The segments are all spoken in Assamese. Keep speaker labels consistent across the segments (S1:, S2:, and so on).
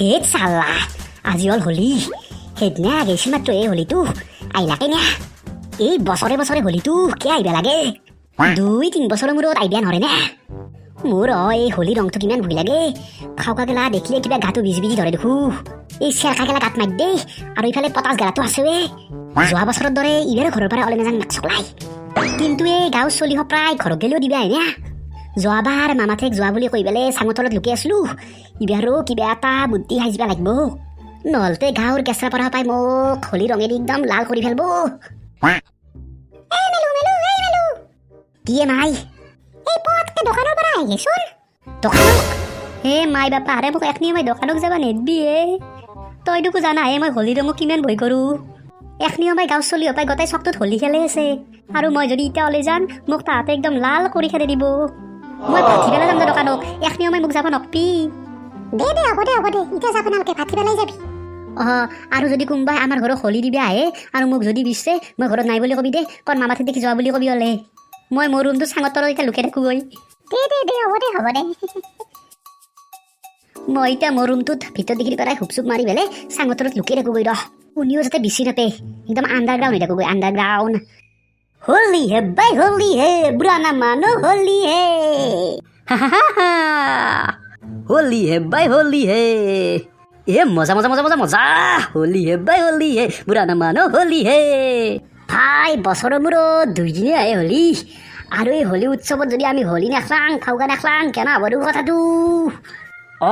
S1: ধেত চাল্লা, আজি হ'ল হোলী। সেইদিনা গেছিল মাত্ৰ এই হোলীটো আহিলাকে না। এই বছৰে বছৰে হোলীটো কিয় আহিব লাগে? 2-3 বছৰৰ মূৰত আহিবা নৰে না? মোৰ এই হোলী ৰংটো কিমান ভয় লাগে। ফাউকা গেলা দেখিলে কিবা গাটো বিজি বিজি ধৰে দেখো। এই চেৰকা গেলা গাত মাৰি দেই আৰু ইফালে পটাচ গেলাটো আছে। যোৱা বছৰৰ দৰে ইবাৰো ঘৰৰ পৰা ওলাই নাযাং নাক চকলাই। কিন্তু এই গাঁৱৰ চলি প্ৰায় ঘৰত গেলেও দিবা না। যোৱাবাৰ মামাঠেক যোৱা বুলি কৈ পেলাই চাঙৰ তলত লুকাই আছিলো। ইবাৰো কিবা এটা বুদ্ধি সাজিব লাগিব, নহ'লে গাঁৱৰ কেঁচা পৰা পাই মোক হোলী ৰঙেদি একদম লাল কৰি ফেলব। কিয়ে মাই? এই পটকে দোকানৰ পৰা আহি গেছোন দোকানক।
S2: হে মাই বাপা, আৰে মোক একনি মই দোকানক যাব নেদবি হে। তই দেখো জানা হে, মই হোলী ৰঙক কিমান ভয় কৰোঁ। এখনি সময় গাঁৱৰ চলি পাই গোটেই চকটোত হোলী খেলে আছে আৰু মই যদি এতিয়া ওলাই যাম, মোক তাহাঁতে একদম লাল কৰি খেদি দিব। মই ভাটি পেলাই যাম দে দোকানক। এখনি সময় মোক যাব নকবি।
S1: দে দে, হ'ব দে, হ'ব দে, এতিয়া যাব নালগে, ভাটি পেলাই যাবি।
S2: অঁ, আৰু যদি কোনোবাই আমাৰ ঘৰত হোলী দিবা আহে আৰু মোক যদি বিচাৰে, মই ঘৰত নাই বুলি কবি দে। কণ মামাঠেত দেখি যোৱা বুলি কবি। হ'লে মই মোৰ ৰুমটো চাঙৰ তলত এতিয়া লুকাই থাকোঁগৈ।
S1: দে দে দে, হ'ব দে, হ'ব দে।
S2: মই এতিয়া মোৰ ৰুমটোত ভিতৰত দেখি পেলাই হুপ চুপ মাৰি পেলাই চাঙৰ তলত লুকাই থাকোঁগৈ ৰহ। কোনেও যাতে বেছি নাপায়। একদম আণ্ডাৰগ্ৰাউণ্ড হৈ থাকোঁগৈ, আণ্ডাৰগ্ৰাউণ্ড। होली है भाई, होली है, बुरा ना मानो, होली है। होली है भाई, होली है। ए मजा मजा मजा मजा मजा। होली है भाई, होली है, बुरा ना मानो, होली है। ভাই, বছৰৰ মূৰত দুইদিনে আহে হোলী আৰু এই হোলী উৎসৱত যদি আমি হোলী নেখলাং, ফাউকা নেখলাং, কেনে হ'ব দেখোন কথাটো?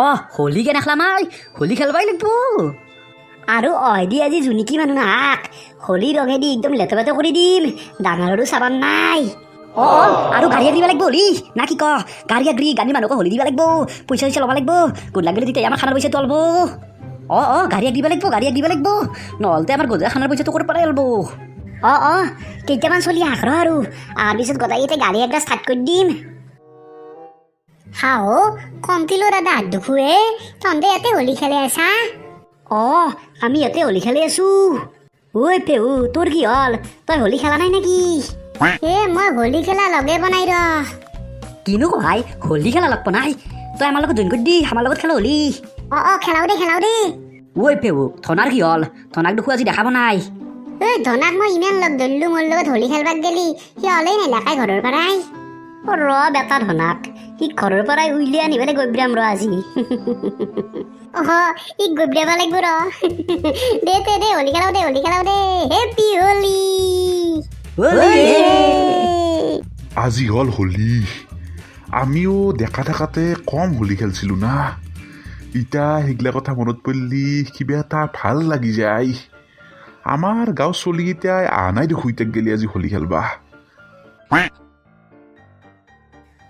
S2: অঁ, হোলী কে নেখলাম I? Holi খেলবাই লাগিব। আৰু অহেদি আজি জুনিকি মানুহ নাহাক, হোলী ৰঙেদি একদম লেতে পেতে কৰি দিম। ডাঙৰৰো চাবান নাই। অঁ, আৰু গাড়ী দিব লাগিব হোলী, না কি ক? গাড়ী আগ্ৰি গাড়ী মানুহক হোলী দিব লাগিব, পইচা চইচা ল'ব লাগিব। গধূলা গ'লে তেতিয়া আমাৰ খানাৰ পইচাটো অলব। অঁ, গাড়ী দিব লাগিব, গাড়ী দিব লাগিব, নহ'লে আমাৰ গধূলা খানাৰ পইচাটো ক'ৰ পৰাই অলব?
S1: অঁ, কেইটামান চলি আহক ৰ আৰু পিছত গোটাই এতিয়া গাড়ী একটা ষ্টাৰ্ট কৰি দিম। হাও কমতিলো দাদা, হাত দুখুৱে, তহঁতে ইয়াতে হোলী খেলি আছা?
S2: অঁ, আমি ইয়াতে হোলী খেলি আছো। ঐ পেহু, তোৰ কি হ'ল? তই হোলী খেলা নাই নেকি?
S1: এ মই হোলী খেলা লগে বনাই ৰ।
S2: কিনো কহাই, হোলী খেলা লগ নাই? তই আমাৰ লগত জইন কৰি দি, আমাৰ লগত খেলা হোলী।
S1: অঁ, খেলাও দে, খেলাও দে।
S2: ঐ পেহু, ধনাৰ কি হ'ল? ধনাক দেখো আজি দেখাব নাই।
S1: ঐ ধনাক মই ইমান লগ ধৰিলো, মোৰ লগত হোলী খেলবাক গেলি, সি হ'লেই নেলাকাই ঘৰৰ পৰাই।
S2: অ ৰ বেটা ধনাক, সি ঘৰৰ পৰাই উলিয়াই আনি পেলাই গবিৰাম ৰ আজি।
S1: অহ, ই গবিৰাব লাগিব ৰ। দে দে দে, হোলী খেলাও দে, হোলী খেলাও দে। হেপী হোলী।
S3: আজি হ'ল হোলী। আমিও ডেকা থাকাতে কম হোলী খেলছিলোঁ না? ইতা সেইগিলা কথা মনত পৰিলি কিবা এটা ভাল লাগি যায়। আমাৰ গাঁৱৰ চলিকেইটাই আহা নাই দেখোঁ ইতাক গেলি আজি হোলী খেলবা।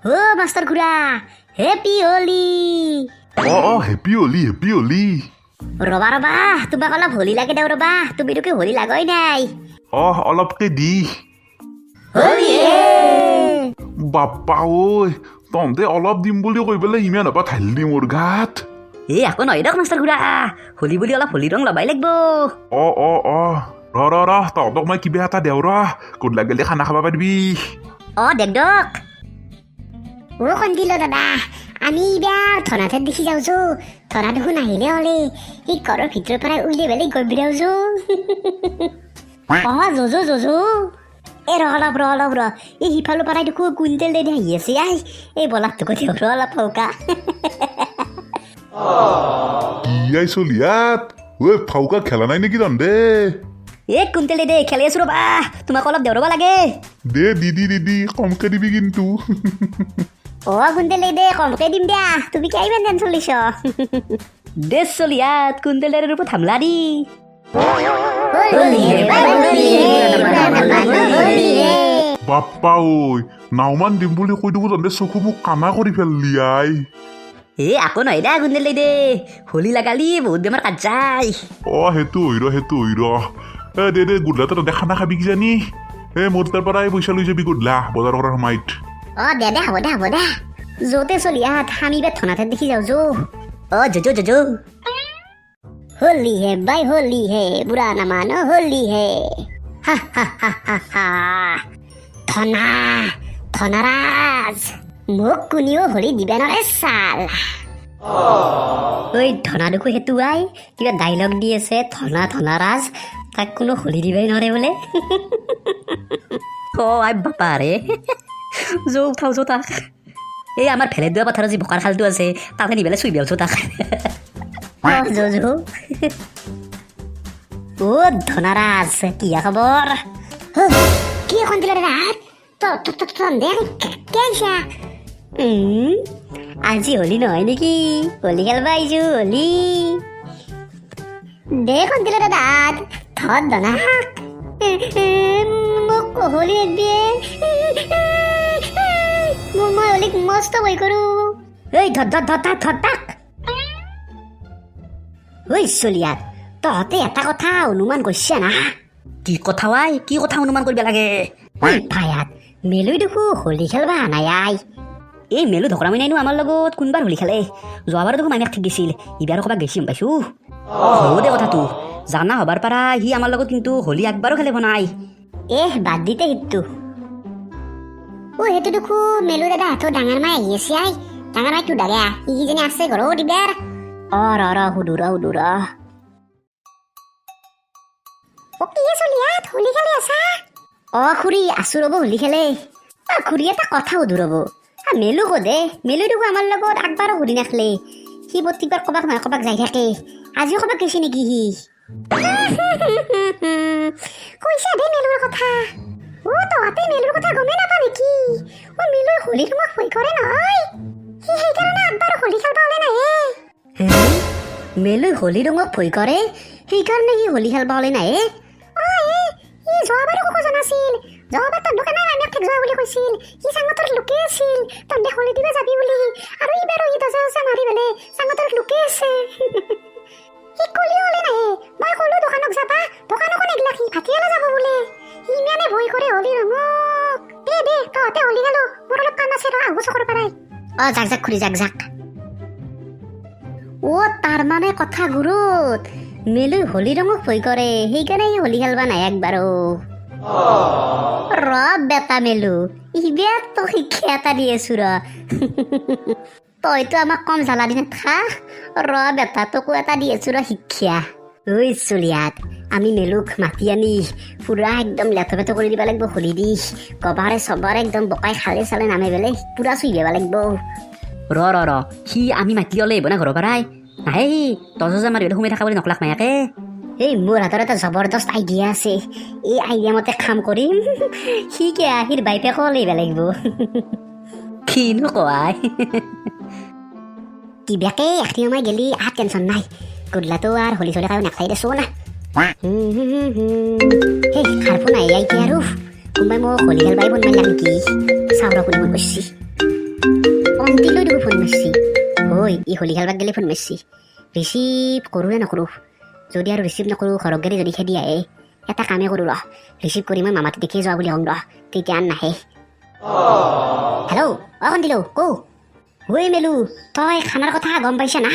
S2: অ' মাষ্টৰ খুৰা, হেপী হোলী।
S3: অঁ, হেপী হোলী, হেপী হোলী।
S2: ৰবা ৰবা, তোমাক অলপ হোলী লাগে দেও। ৰবা, তুমি তোকে হোলী লাগই নাই।
S3: অঁ, অলপকে দি। বাপ্পা ঐ, তহঁতে অলপ দিম বুলি কৈ পেলাই ইমান সোপা ঢালিলি মোৰ গাত।
S2: এই একো নহয় দিয়ক মাষ্টৰ খুৰা, হোলী বুলি অলপ হোলী ৰং ল'বাই লাগিব।
S3: অঁ, ৰ ৰ ৰ, তহঁতক মই কিবা এটা দেও ৰ, গধূলা গেলি খানা খাব পাৰিবি।
S2: অঁ, দেখ দক।
S1: অ' কণ্টিলো দাদা, আমি এইবাৰ ধনাথেত দেখি যাওঁছো। ধনা দেখোন আহিলে হ'লে সি ঘৰৰ ভিতৰৰ পৰাই উলিয়াই পেলাই গবিৰাওছো।
S2: অঁ, যজো যজো। এই ৰ অলপ, ৰ অলপ ৰ। এই সিফালৰ পৰাই দেখোঁ কুইণ্টেল দে আহি আছে। I, এই বলাৰটোকো দিওঁ ৰ অলপ ফৌকা।
S3: কি I চলিয়াত ঐ, ফাউকা খেলা নাই নেকি তহঁতে?
S2: এই কুইণ্টেল দে, খেলি আছো ৰ'বা। তোমাক অলপ দেও ৰ'বা লাগে।
S3: দে, দিদি দিদি, কমকে দিবি কিন্তু।
S1: অ' কুইণ্টেল দে, কমকে দিম দিয়া। তুমি কিয় ইমান টেনচন লৈছ?
S2: দে চলিয়াত, কুইণ্টেল দেৰ ওপৰত হামলা দি।
S1: হোলী হে ভাই, হোলী হে, হোলী হে।
S3: বাপ্পা ঐ, নাওমান দিম বুলি কৈ দেখোঁ তহঁতে চকু মোক কানা কৰি পেললি I.
S2: এ আকৌ নহয় দে কুইণ্টেল দে, হোলী লাগালি বহুত বেমাৰ কাট যায়।
S3: অঁ, সেইটো হৈ ৰ, সেইটো হৈ ৰ। এ দে দে, গধূলা তহঁতে খানা খাবি কিজানি। এ মোৰ তাৰ পৰাই পইচা লৈ যাবি গধূলা বজাৰ কৰাৰ সময়ত।
S1: অ' দে দে, হ'ব দে, হ'ব দে।
S2: য'তে চলিয়াত, আমি এইবাৰ ধনাথেত দেখি যাওঁ যো। অ যজো যজো।
S1: होली है भाई, होली है, बुरा न मानो, होली है। हा हा हा हा हा। ধনা ধনৰাজ, মোক কোনেও হোলী দিবা নোৱাৰে চাল। ঐ ধনা দেখো সেইটো আই কিবা ডাইলগ দি আছে, ধনা ধনাৰাজ, তাক কোনো হোলী দিবাই নোৱাৰে বোলে।
S2: অ আই বাপা ৰে, যৌ উঠাও যৌ তাক। এই আমাৰ ভেলেদুৱা পথাৰৰ যি বোকাৰ খালটো আছে, তাতে নি পেলাই চুই বিয়াওছো তাক।
S1: অ যৌ যৌ। অ ধনাৰাজ, কিয়া খবৰ? কি এখন দিলে দাদা? কেইছা আজি হোলী নহয় নেকি? হোলী খেলবা আহিছো, হোলী দে। দিলে দাদা, ধৰ ধনা, মোক হোলী নিদিয়ে। মই হোলীক মস্ত ভয় কৰোঁ। এই ধৰ ধৰ ধৰ তাক, ধৰ তাক। ঐ চলিয়াত, তহঁতে এটা কথা অনুমান কৰিছা না?
S2: কি কথা আই? কি কথা অনুমান কৰিব লাগে?
S1: ভায়াত মেলুই দেখো হোলী খেলবা নাই আই।
S2: এই মেলু ধকৰা নাইনো আমাৰ লগত কোনবাৰ হোলী খেলে? যোৱাবাৰো দেখোন মাইনাক ঠিক গৈছিল, ইবাৰো ক'ৰবাত গৈছি গম পাইছো। হ'ব দে, কথাটো জানা হ'বাৰ পৰা সি আমাৰ লগত কিন্তু হোলী একবাৰো খেলিব নাই।
S1: এহ, বাদ দিতে সেইটো। অ সেইটো দেখো মেলু দাদা হাতত ডাঙৰ মাই আহি আছে। আই ডাঙৰ মাই দাদা, সি কিজানি আছে ঘৰত ইবাৰ। অ ৰ ৰ, সুধু ৰ, সুধু ৰ। অ কি চলিয়াত হোলী খেলি আছা? অ খুৰী, আছো ৰ'ব হোলী খেলে। অ খুৰী, এটা কথা সুধো ৰ'ব। মেলু সোধে, মেলু দেখো আমাৰ লগত একবাৰো হোলী নাখলে। সি প্ৰত্যেকবাৰ ক'বাক নহয় ক'বাক যাই থাকে, আজিও ক'বাক গৈছে নেকি সি? কৈছা দে মেলুৰ কথা। অ তহঁতে মেলুৰ কথা গমেই নাপা নেকি? অ মেলুৰ হোলী তোমাক ভয় কৰে নহয়, সি সেইকাৰণে একবাৰ হোলী খেলবা ওলাই নাহে।
S2: মেলুই হোলী ৰঙক ভয় কৰে, সেইকাৰণে সি হোলী খেলবা ওলাই নাহে?
S1: অ এই সি যোৱাবাৰো ক'ব জনাছিল। যোৱাবাৰ তহঁতক কেনে মামিয়াক ঠেক যোৱা বুলি কৈছিল। সি চাঙতত লুকাই আছিল তহঁতে হোলী দিবা যাবি বুলি, আৰু এইবাৰো সি দজা চজা মাৰি পেলাই চাঙতত লুকাই আছে। সি কলিও ওলাই নাহে। মই ক'লো দোকানক যাবা, দোকানকো নেগিলাক, সি ভাটিয়ালা যাব বোলে। সি ইমানে ভয় কৰে হোলী ৰঙক। দে দে, তহঁতে হোলী খেলো, মোৰ অলপ কাম আছে, ৰ আহো চকৰ পৰাই।
S2: অ যাক যাক খুৰী, যাক যাক। অ তাৰমানে কথা গুৰুত, মেলুই হোলী ৰঙক ভয় কৰে, সেইকাৰণে সি হোলী খেলবা নাই একবাৰো। ৰ বেটা মেলু, ইবাৰ তোক শিক্ষা এটা দি আছো ৰ। তইতো আমাক কম জ্বালা দি নাথাক। ৰ বেটা, তোকো এটা দি আছো ৰ শিক্ষা। ঐ চুলিয়াত, আমি মেলুক মাতি আনি পুৰা একদম লেথ পেথ কৰি দিব লাগিব হোলী দি। কবাৰে চবাৰে একদম বকাই খালে চালে নামে পেলাই পুৰা চুই দিব লাগিব। ৰ ৰ ৰ, সি আমি মাতি ওলাই আহিব না ঘৰৰ পৰাই? নাহে সি, দহ হাজাৰ মাৰি সোমাই থকা বুলি নকলাক মায়াকে।
S1: এই মোৰ হাতত এটা জবৰদস্ত আইডিয়া আছে, এই আইডিয়া মতে কাম কৰিম। সি কিয়, সিৰ বাইপেকো ওলাইব লাগিব।
S2: কিনো কোৱাই?
S1: কিবাকে এখিনি সময় গেলি আহ, টেনচন নাই। গধূলাটো আৰু হোলী চলি খাই নাখাই দেচোন। সেই কাৰ ফোন আহি এতিয়া আৰু? কোনোবাই মোক হোলী খেলবাই ফোন মাৰিলাক নেকি? চাওঁ ৰ, কোনে ফোন কৰিছি। অন্তিলৈ দেখোন ফোন মাৰিছি। ঐ ই হোলী খেলবাক গেলি ফোন মাৰিছি। ৰিচিভ কৰোঁ নে নকৰোঁ? যদি আৰু ৰিচিভ নকৰোঁ, ঘৰত গেলি যদি খেদি আহে? এটা কামেই কৰোঁ ৰ, ৰিচিভ কৰি মই মামাটো দেখিয়ে যোৱা বুলি কওঁ ৰ, তেতিয়া আন নাহে। হেল্ল', অ কন্দিলো কৌ। ঐ মেলু, তই খানাৰ কথা গম পাইছা না?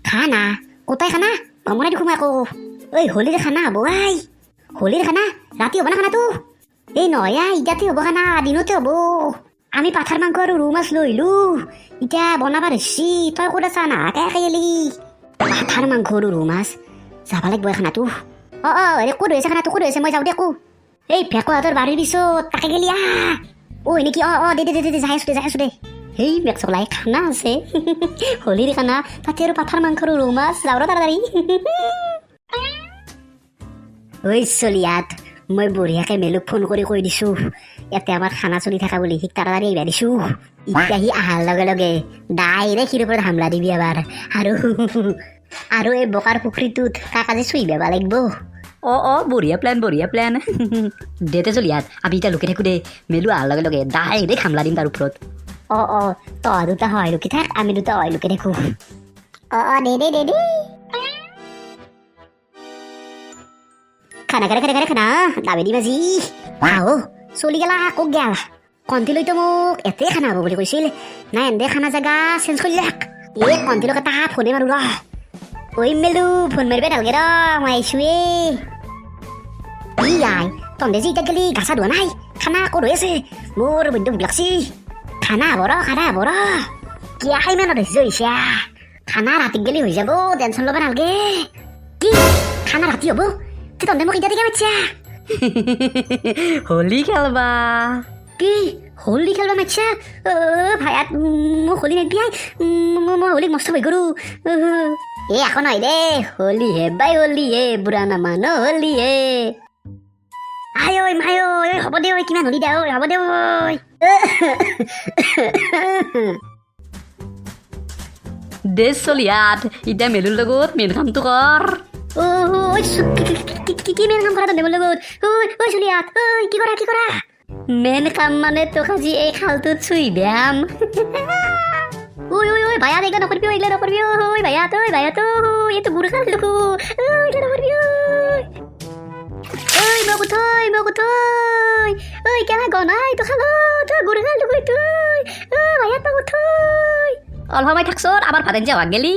S1: খানা? কোটাই খানা? গম নাই দেখোন মই আকৌ। ঐ হোলীৰ খানা হ'ব আই। হোলীৰ খানা ৰাতি হ'ব না খানাটো? এই নহয় আই, ইয়াতে হ'ব খানা, দিনতে হ'ব। আমি পাঠাৰ মাংস আৰু ৰৌ মাছ লৈ আহিলো, এতিয়া বনাবা ধৰছি। তই ক'ত আছা? নাহাকে গেলি? পাঠাৰ মাংস আৰু ৰৌ মাছ, যাব লাগিব এই খানাটো। অ অ হেৰি, ক'ত হৈছে খানাটো? ক'ত হৈছে? মই যাওঁ দে কো। এই ভেকুৱাহঁতৰ বাৰীৰ পিছত, তাকে গেলি আহ। ঐ নেকি? অ অ দে দে দে দে, যাই আছো দে, যাই আছো দে। সেই মেকচলাই খানা আছে, হোলীৰ খানা, তাতে আৰু পাঠাৰ মাংস আৰু ৰৌ মাছ। যাওঁ ৰ তাড়াতাড়ি। ঐ চলিয়াত, মই বঢ়িয়াকে মেলুক ফোন কৰি কৈ দিছো ইয়াতে আমাৰ খানা চলি থকা বুলি। সিক তাড়াতাড়ি আহিবা দিছো। এতিয়া সি অহাৰ লগে লগে ডাইৰেক্ট সিৰ ওপৰত হামলা দিবি এবাৰ, আৰু আৰু এই বোকাৰ পুখুৰীটোত তাক আজি চুই বেবা লাগিব।
S2: অ অ বঢ়িয়া প্লেন, বঢ়িয়া প্লেন। দে চলিয়াত, আমি এতিয়া লুকি থাকো দে। মেলু অহাৰ লগে লগে ডাইৰেক্ট হামলা দিম তাৰ ওপৰত।
S1: অ অ তই দুটা সহায় লুকি থাক, আমি দুটা সহায় লুকি থাকো। অ অ দে দে দে দে। খানা খানা খানা খানা খানা, দাবি দিম আজি। আও চলি গেলা, ক'ত গেল? কণ্টিলৈতো মোক এতে খানা হ'ব বুলি কৈছিল। নাই, এন্দে খানা জেগা চেঞ্জ কৰিলাক। এই কণ্টিলক এটা ফোনে মাৰো ৰ। ঐ মেলু, ফোন মাৰিব নালগে ৰ, মই আহিছোৱে। ই I, তন্দে যে এতিয়া গেলি গা চা ধোৱা নাই, খানা ক'ত হৈ আছে? মোৰ বৈদ্য ভোক লাগছি। খানা হ'ব ৰ, খানা হ'ব ৰ। কিয়া ইমান ধৈৰ্য হৈছে? খানা ৰাতিক গেলি হৈ যাব, টেনচন ল'ব নালাগে। কি খানা ৰাতি হ'ব? তহঁতে মোক এতিয়া দিকে মাতছা?
S2: হোলী খেলবা।
S1: কি হোলী খেলবা মাতছা? ভায়াত, মোক হোলী নিদিয়াই, মই হোলীক মস্ত ভয় কৰোঁ। এই একো নহয় দে।
S2: হোলী হে বাই, হোলী হে, বুঢ়া নামানো হোলী হে।
S1: আই ঐ মাই ঐ, হ'ব দে ঐ, কিমান হোলী দে ঐ, হ'ব দে ঐ।
S2: দে চলিহাত, এতিয়া মেলুৰ লগত মেইন কামটো কৰ।
S1: ঐ, কি মেইন কাম কৰা তহঁতে মোৰ লগত? ঐ ঐ চলিহাত ঐ, কি কৰা কি কৰা?
S2: মেইন কাম মানে তোক আজি এই খালটোত চুই ব্যায়াম।
S1: ঐ ঐ ঐ ভায়াত, এইগিলা নকৰিবি ঐ, এইগিলা নকৰিবি ঐ ভায়াত, ঐ ভায়াত ঐ, এইটো বুঢ়া খাল দেখো ঐ, এইগিলা নকৰিবি ঐ। ঐ মোক উঠৈ, মোক উঠৈ ঐ, কেলা গনাই এইটো খালত ঐ, গৰু খাল দেখো এইটো ঐ, ভায়াত মোক উঠৈ।
S2: অলপ সময় থাকচোন, আমাৰ ভাত আঞ্জা হোৱা গেলি।